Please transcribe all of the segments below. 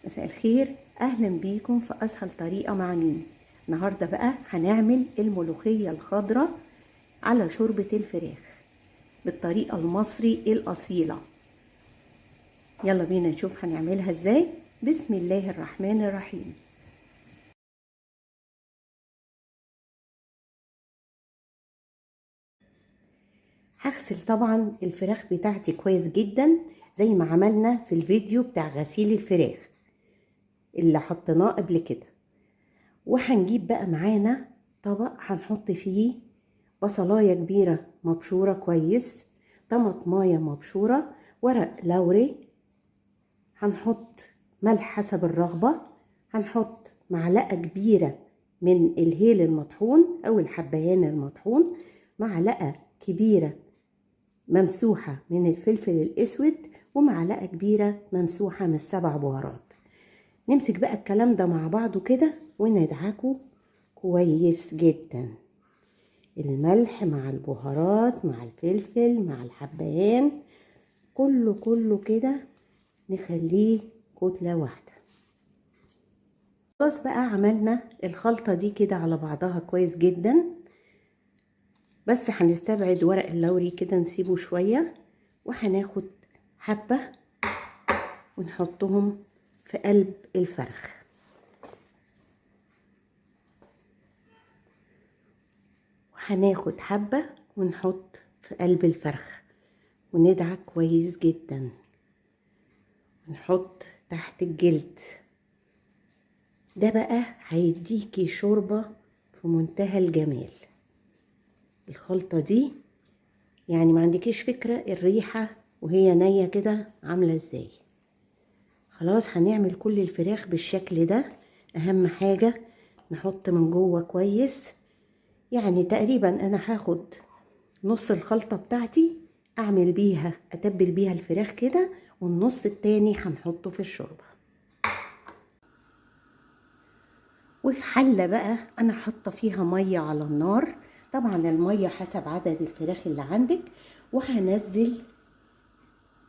مساء الخير، اهلا بيكم في اسهل طريقه مع مين. النهارده بقى هنعمل الملوخية الخضراء على شوربة الفراخ بالطريقة المصري الاصيلة. يلا بينا نشوف هنعملها ازاي. بسم الله الرحمن الرحيم. هغسل طبعا الفراخ بتاعتي كويس جدا زي ما عملنا في الفيديو بتاع غسيل الفراخ اللي حطيناه قبل كده. وهنجيب بقى معانا طبق هنحط فيه بصلايه كبيرة مبشوره كويس، طماطمايه مبشوره، ورق لوري، هنحط ملح حسب الرغبة، هنحط معلقه كبيرة من الهيل المطحون او الحبهان المطحون، معلقه كبيرة ممسوحة من الفلفل الاسود، ومعلقة كبيرة ممسوحة من السبع بهارات. نمسك بقى الكلام ده مع بعضه كده وندعكه كويس جدا، الملح مع البهارات مع الفلفل مع الحبهان، كله كله كده نخليه كتلة واحدة. خلاص بقى عملنا الخلطة دي كده على بعضها كويس جدا، بس هنستبعد ورق اللوري كده نسيبه شوية، وهناخد حبة ونحطهم في قلب الفرخ. وهناخد حبة ونحط في قلب الفرخ وندعك كويس جدا، نحط تحت الجلد. ده بقى هيديكي شوربة في منتهى الجمال. الخلطة دي يعني ما عندكيش فكرة الريحة وهي نية كده عاملة ازاي. خلاص هنعمل كل الفراخ بالشكل ده. اهم حاجة نحط من جوه كويس، يعني تقريبا انا هاخد نص الخلطة بتاعتي اعمل بيها اتبل بيها الفراخ كده، والنص التاني هنحطه في الشوربة. وفي حلة بقى انا حاطة فيها مية على النار، طبعا المية حسب عدد الفراخ اللي عندك. وهنزل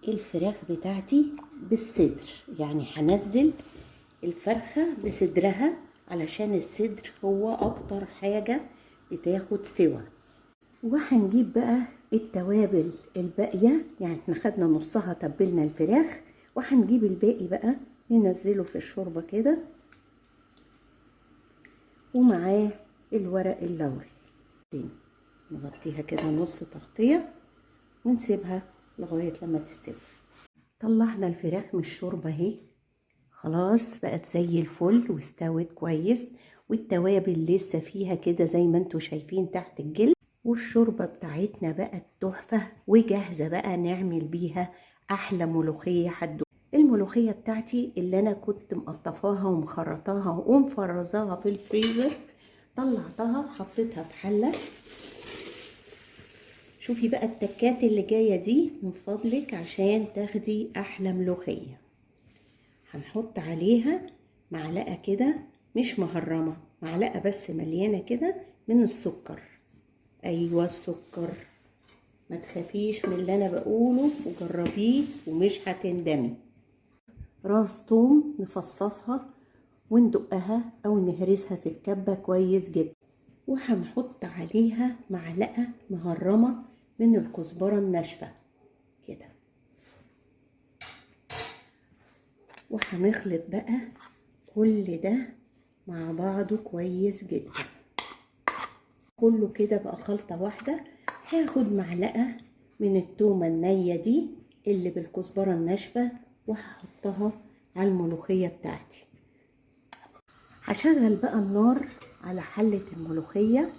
الفراخ بتاعتي بالصدر، يعني هنزل الفرخة بصدرها علشان الصدر هو اكتر حاجة بتاخد سوا. وهنجيب بقى التوابل الباقية، يعني احنا خدنا نصها تبلنا الفراخ، وهنجيب الباقي بقى ننزله في الشوربة كده، ومعاه الورق اللوري. نغطيها كده نص تغطية ونسيبها لغاية لما تستوي. طلعنا الفراخ من الشوربة اهي، خلاص بقت زي الفل واستوت كويس، والتوابل لسه فيها كده زي ما انتوا شايفين تحت الجلد. والشوربة بتاعتنا بقت تحفة وجاهزة بقى نعمل بيها احلى ملوخية حدوتة. الملوخية بتاعتي اللي انا كنت مقطفاها ومخرطاها ومفرزاها في الفريزر، طلعتها حطيتها في حلة. شوفي بقى التكات اللي جاية دي من فضلك عشان تاخدي احلى ملوخية. هنحط عليها معلقة كده مش مهرمة، معلقة بس مليانة كده من السكر. ايوه السكر، ما تخافيش من اللي انا بقوله وجربيه ومش هتندمي. راس توم نفصصها وندقها او نهرسها في الكبة كويس جدا. وهنحط عليها معلقة مهرمة من الكزبرة الناشفة كده، وهنخلط بقى كل ده مع بعضه كويس جدا. كله كده بقى خلطة واحدة. هاخد معلقة من التومة النية دي اللي بالكزبرة الناشفة وهحطها على الملوخية بتاعتي. هشغل بقى النار على حلة الملوخية،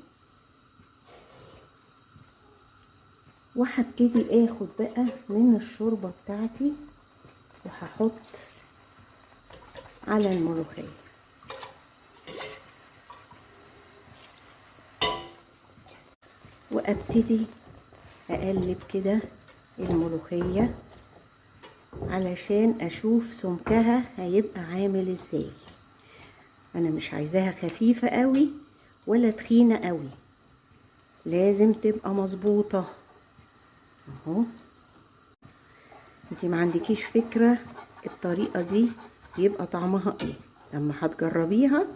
وهبتدي اخد بقى من الشوربة بتاعتي وهحط على الملوخية. وابتدي اقلب كده الملوخية علشان اشوف سمكها هيبقى عامل ازاي. انا مش عايزاها خفيفة قوي ولا تخينة قوي، لازم تبقى مظبوطة اهو. انتي ما عندكيش فكرة الطريقة دي بيبقى طعمها ايه لما هتجربيها.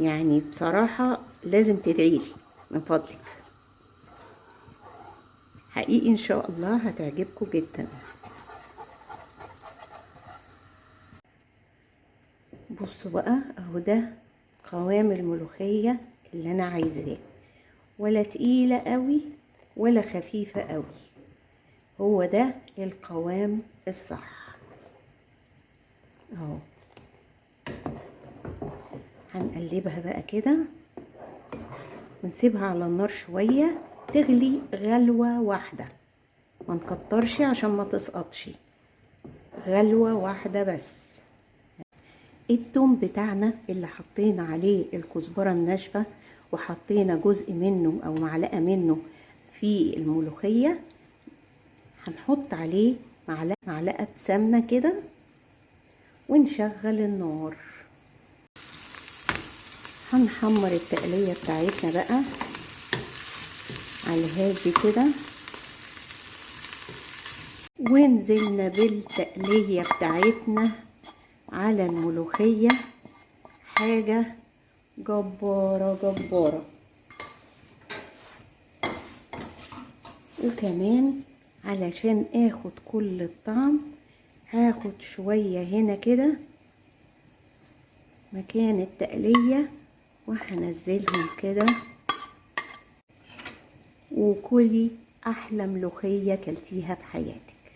يعني بصراحة لازم تدعيلي من فضلك، حقيقي ان شاء الله هتعجبكم جدا. بصوا بقى اهو ده قوام الملوخية اللي انا عايزاه، ولا تقيلة قوي ولا خفيفة قوي، هو ده القوام الصح اهو. هنقلبها بقى كده ونسيبها على النار شوية تغلي غلوة واحدة، ما نكترش عشان ما تسقطش، غلوة واحدة بس. التوم بتاعنا اللي حطينا عليه الكزبرة الناشفة وحطينا جزء منه او معلقة منه في الملوخية، هنحط عليه معلقة سمنة كده ونشغل النار. هنحمر التقلية بتاعتنا بقى على الهادي كده، ونزلنا بالتقلية بتاعتنا على الملوخية. حاجة جبارة جبارة. وكمان علشان اخد كل الطعم هاخد شوية هنا كده مكان التقلية وهنزلهم كده. وكلي احلى ملوخية كلتيها في حياتك،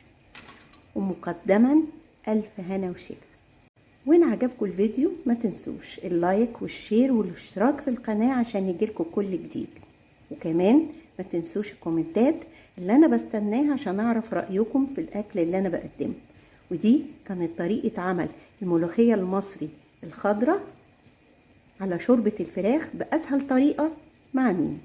ومقدما الف هنا وشفا. وإن عجبكم الفيديو ما تنسوش ال like وال share والاشتراك في القناة عشان يجيلكم كل جديد، وكمان ما تنسوش الكومنتات اللي انا بستناها عشان اعرف رأيكم في الاكل اللي انا بقدمه. ودي كانت طريقة عمل الملوخية المصري الخضراء على شوربة الفراخ بأسهل طريقة مع مين.